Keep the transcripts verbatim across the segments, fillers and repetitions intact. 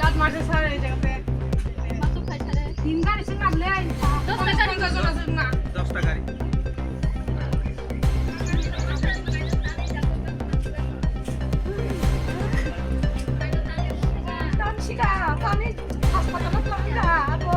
Last মাসে স্যার এই জায়গাতে তিন গাড়ি ছিল না বলে দশ টাকা। দশ টাকা। Tamsika, kami haspatalo tamka, ako.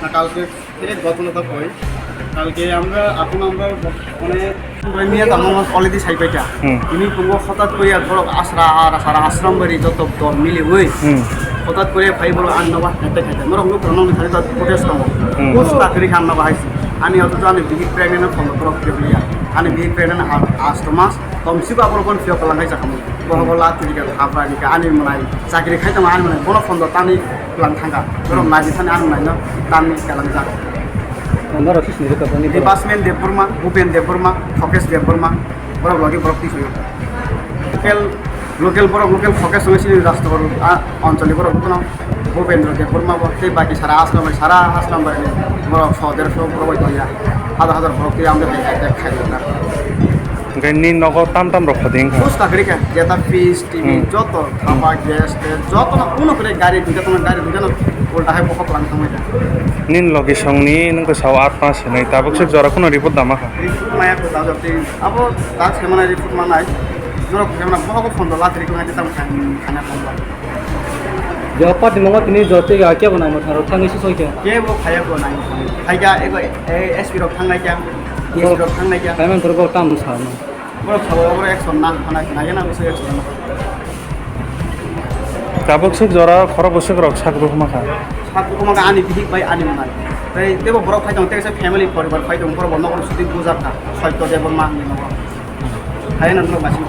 না, কালকে থেকে ঘটনাটা কই। কালকে আমরা, এখন আমরা মানে মিয়া তো আমার already সাইড পাইটা। হুম। ইনি কোনো হঠাৎ করে আর ধরো আশরা আর সারা আশ্রম বাড়ি যত দল মিলি ওই। হুম। হঠাৎ করে ভাই বলো আর নবা খেতে খেতে। মোর অন্য কোনো খালি তো প্রোটেস্ট করবো। হুম। কোচ তাকরি খান নবা হাইছি। আমি অথচ আমি বিহি প্রেগনেন্ট ফোন করো প্রেগনেন্ট। আমি বিহি প্রেগনেন্ট আষ্ট মাস। Komsi ba borok bono phiyok kwlwng khe chakhamung. Bono bo la twi kha, hapra ni kha, ani mwnai chakri khai tongma ani mwnai, bono phone do tani kwlwng thangkha. Borok naidi thani ani mwnai no tani kwlwng jak. Norok sisni rwkha boni borok. Debasmen Debbarma, Bhupen Debbarma, Thokesh Debbarma, borok logi borok twi phaio. Local, local borok, local Thokesh wngwi sini Rajnagar, a, Anchali borok bono. Bhupendra Debbarma bo tei baki sara Aslam bai, sara Aslam bai ni borok so derso borok bai tongya. Hazar hazar borok tei amde bai attack khai na. Hingke ni nogo tam tam rok khodi wngkha. Bus takri kha, jeta fridge, T V, Hmm. joto thapa, gas, gas, joto no kuno kre gari duita tong gari duita no ulta hai bokhok lang tong kha. Nin logi song ni nung ko sao at pas hinui tabuk suk jora kuno report dama kha. Report maya ko ta jati abo ta semana report manai. Jorok semana bokhok phone do latri ko ngai tam khan khana phone ba. Jopati mongo tini jote ga kebo nai mo tharo thangwi si soi khe. Kebo khaya ko nai. Phaiga ego, eh, S P rok thangnai kya, D S P rok thangnai kya. Payment rok tam sa no. Borok sabo borok action na, hana nai na bisi action na. Tabuk suk jora khorok bwswk rok sak rok ma kha. Sak rok ma kha ani bihik bai ani mwnai. Tei tebo borok phai tong tei sa family poribar phai tong borok bo nokol sudi bujak kha. Soito Debbarma ni nogo. Hai na borok basi.